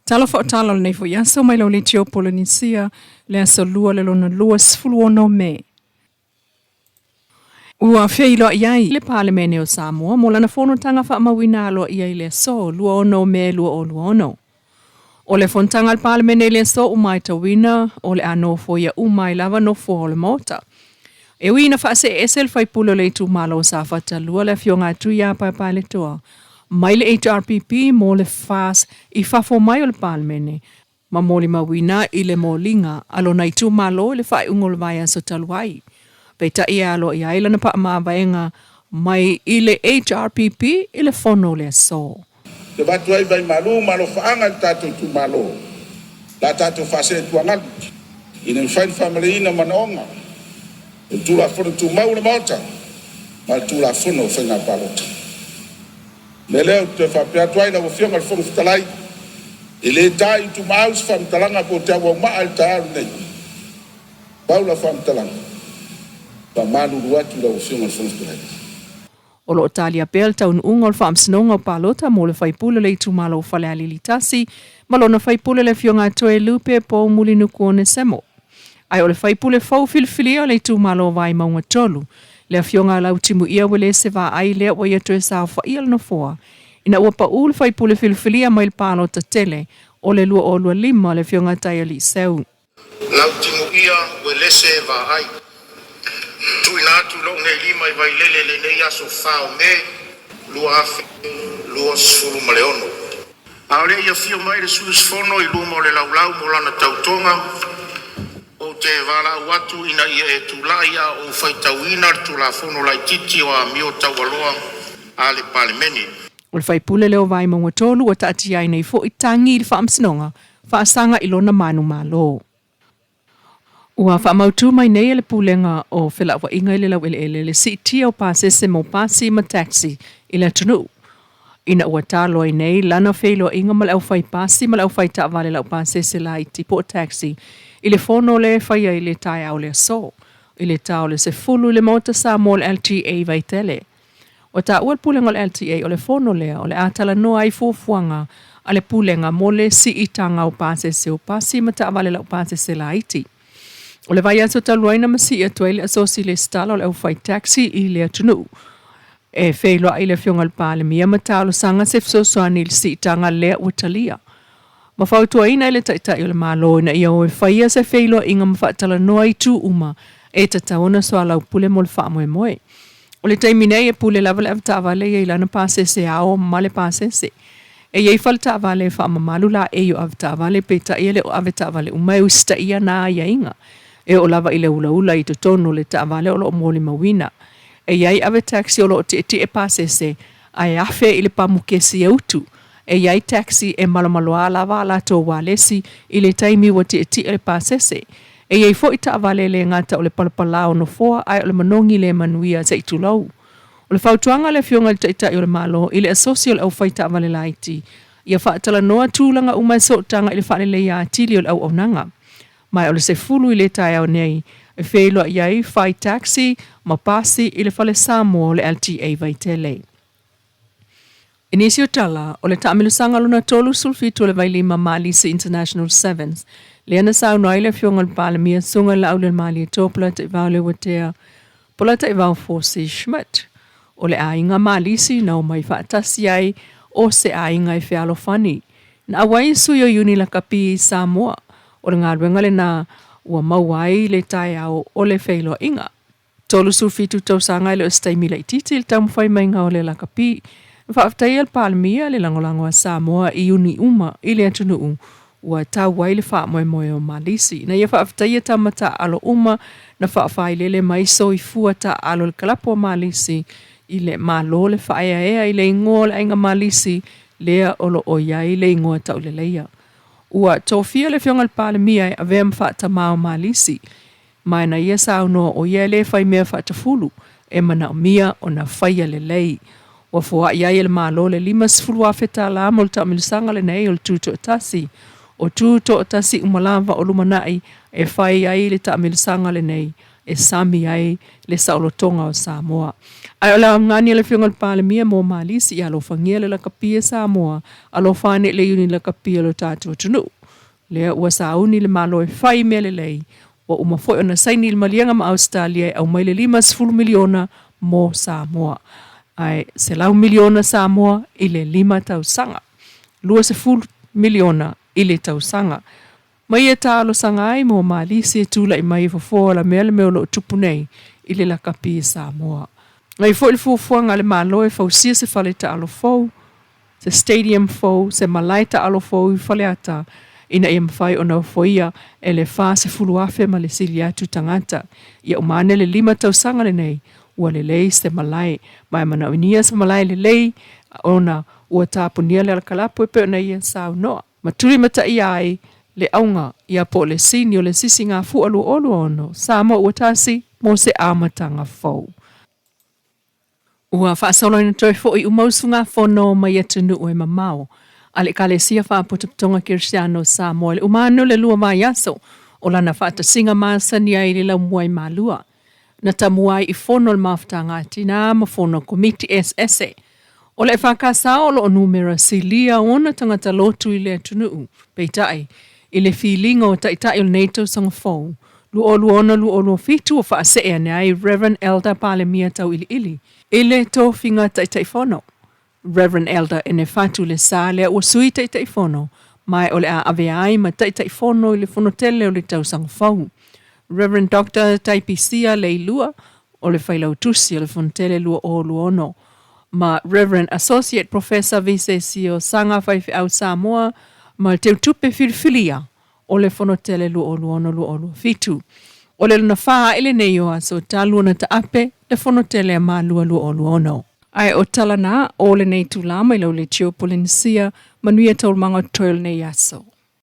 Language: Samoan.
Talofa o tala o lenei foi aso mai lau leitio Polenisia, le aso 2 le lona 26 Me. Ua feiloai ai le Palemene o Samoa mo lana fonotaga faamauina aloaia i le aso 26 Me 2026. O le fonotaga a le Palemene i le aso ua matauina o le a nofoia uma ai lava nofoa o le Maota. E ui ina faaseese le faipule o le itumalo o Safata 2 le afioga a Tuia Paepaeletoa mai le HRPP mo le FAS i fafo mai o le Palemene ma molimauina i le moliga a lona itumalo i le faaiuga o le vaiaso talu ai. Peitai e aloaia ai lana paamavaega mai i le HRPP i le fono o le aso. Te avatu ai vaimalu ma alofaaga i le tatou itumalo, la tatou faasee-tuagalu ina ia mafai ona faamalieina manaoga o le Tulafono Tumau o le Maota ma le Tulafono o Faiga Palota. O le mea lea ou te toe faapea atu ai lau Afioga i le Fofoga Fetalai, e le ta i utumaau se faamatalaga po o te auaumaa i le taeao lenei. Pau lau faamatalaga, e faamalulu atu i lau Afioga i le Fofoga Fetalai. O lo o talia pea le taunuuga o le Faamasinoga o Palota mo le faipule o le itumalo o Falealili 1 ma lona faipule le Afioga a Toelupe Poumulinuku Onesemo. Ae o le faipule fou filifilia o le itumalo o Vaimauga 3, le Afioga a Lautimuia Uelese Vaai lea ua ia toe saofaia le nofoa ina ua pau le faipule filifilia mai le palota tele o le 2025 le Afioga a Taialii Seu. Lautimuia Uelese Vaai. Tuuina atu lou nei lima i Vailele i lenei aso 4 o Me 2026. A o le i afio mai le sui usufono i luma o le laulau mo lana tautoga, ou te valaau atu ina ia e tulai a o ou faitauina le Tulafono Laitiiti o Amio Taualoa a le Palemene. O le faipule lea o Vaimauga 3 ua taatia ai nei foi tagi i le Faamasinoga faasaga i lona manumalo. Ua faamautu mai nei e le Pulega o Felauaiga i le Laueleele le siitia o pasese mo pasi ma taxi i le atunuu, ina ua talo ai nei lana feiloaiga ma le aufai pasi ma le aufai taavale laupasese laiti po o taxi i le fono lea e fai ai i le taeao o le aso i le ta o le 10 i le Maota Samoa o le LTA i Vaitele. Ua taua le Pulega o le LTA o le fono lea o le a talanoa ai fuafuaga a le Pulega mo le siitaga o pasese o pasi ma taavale laupasese laiti. O le vaiaso talu ai na masii atu ai le asosi lesitala o le aufai taxi i le atunuu e feiloai le Afioga i le Palemia ma talosaga se fesoasoani i le siitaga lea ua talia. Ma fautuaina e le Taitai o le Malo ina ia o e faia se feiloaiga ma faatalanoa itu uma e tatau ona soalaupule mo le faamoemoe. O le taimi nei e pule lava le avetaavale ia i lana pasese ao ma le pasese. E i ai faletaavale e faamamalu laei o avetaavale peitai e le o avetaavale uma e usitaia na aiaiga. E oo lava i le ulaula i totonu o le taavale o lo o molimauina. E i ai avetaxi o lo o tietie pasese ae afe i le pamukesi e utu. E i ai taxi e malomaloa lava a latou walesi i le taimi ua tietie le pasese. E i ai foi taavale e le gata o le palapala o nofoa ae o le manogi le manuia se i tulou. O le fautuaga a le Afioga i le Taitai o le Malo i le asosi o le aufai taavale laiti, ia faatalanoa tulaga uma e sootaga i le faaleleia atili o le auaunaga. Ma o le 10 i le taeao nei e feiloai ai fai taxi ma pasi i le Fale Samoa o le LTA Vaitele. I nisi o tala, o le taamilosaga lona 37 o le Vailima Malisi International Sevens, lea na saunoa ai le Afioga i le Palemia Susuga i le Laaulialemalietoa Polataivao Leuatea Polataivao Fosi Schmidt. O le aiga Malisi na omai faatasi ai o se aiga e fealofani. Na auai sui o Iuni Lakapi i Samoa. O le galuega lena ua maua ai le taeao o le feiloaiga. 37 tausaga e le o se taimi laitiiti i le taumafai maiga o le lakapi. Na faafetaia le Palemia le lagolago a Samoa i iuni uma i le atunuu ua tau ai le faamoemoe o Malisi ina ia faafetaia tama taaalo uma na faafailele mai soifua taaalo i le kalapu a Malisi i le Malo le faaeaea i le igoa o le Aiga Malisi lea o lo o i ai le igoa tauleleia. Ua tofia le Afioga i le Palemia e avea ma faatamā o Malisi Ma na ia saunoa o ia e le fai mea faatafulu, e manaomia ona faia lelei. Ua foai ai e le Malo le $50,000 mo le taamilosaga lenei o le Tutoatasi. O Tutoatasi uma lava o lumanai e fai ai le taamilosaga lenei. e sami ai le saolotoga o Samoa. Ae o le augani a le Afioga i le Palemia mo Malisi, ia alofagia le lakapi e Samoa, alofa ane i le iuni lakapi o lo tatou atunuu. Lea ua sauni le Malo e fai mea lelei, ua uma foi ona saini le maliega ma Ausetalia e aumai le $50 miliona mo Samoa. Ae $100 miliona Samoa i le 5 tausaga. $20 miliona i le tausaga. Ma ia talosaga ai mo Malisi e tulai mai e fofo alamea le mea o lo o tupu nei i le lakapi i Samoa. Ngai foi le fuafuaga a le Malo e fausia se fale taalo fou, se stadium fou, se malae taalo fou i Faleata ina ia mafai ona ofoia e le 40,000 ma le sili atu tagata. Ia uma ane le 5 tausaga lenei ua lelei se malae, ma e manaonia se malae lelei ona ua tapunia le alakalapu e pei ona ia saunoa. Ma tulimataia ai le auga ia po o le sini o le Sisigafua 2026, Samoa ua tasi mo se amataga fou. Ua faasoloina toe foi uma usugafono mai atunuu e mamao a le Ekalesia Faapotopotoga Kerisiano o Samoa i le uma ane o le 2 vaiaso o lana faatasiga masani ai i le laumua i Malua. Na tamua ai i fono a le Mafutaga a Tina ma fono a Komiti eseese. O le EFKS o lo o numera silia ona tagata lotu i le atunuu, peitai, i le filiga o taitai o lenei tausaga fou, 2026-2027 ua faasee ane ai Rev. Elder Palemia Tauiliili i le tofiga Taitaifono. Rev. Elder Enefatu Lesa lea ua Sui Taitaifono ma o le a avea ai ma Taitaifono i le Fonotele o le tausaga fou. Rev. Doctor Taipisia Leilua o le Failautusi o le Fonotele 2026 ma Rev. Associate Professor Visesio Saga Faifeau Samoa ma le Teutupe Filifilia o le Fonotele 2026-2027. O le lona fa ae lenei o aso talu ona taape le Fonotele a Malua 2026. Ae o tala na o lenei itula mai lau leitio Polenisia, manuia taualumaga o totoe o lenei aso.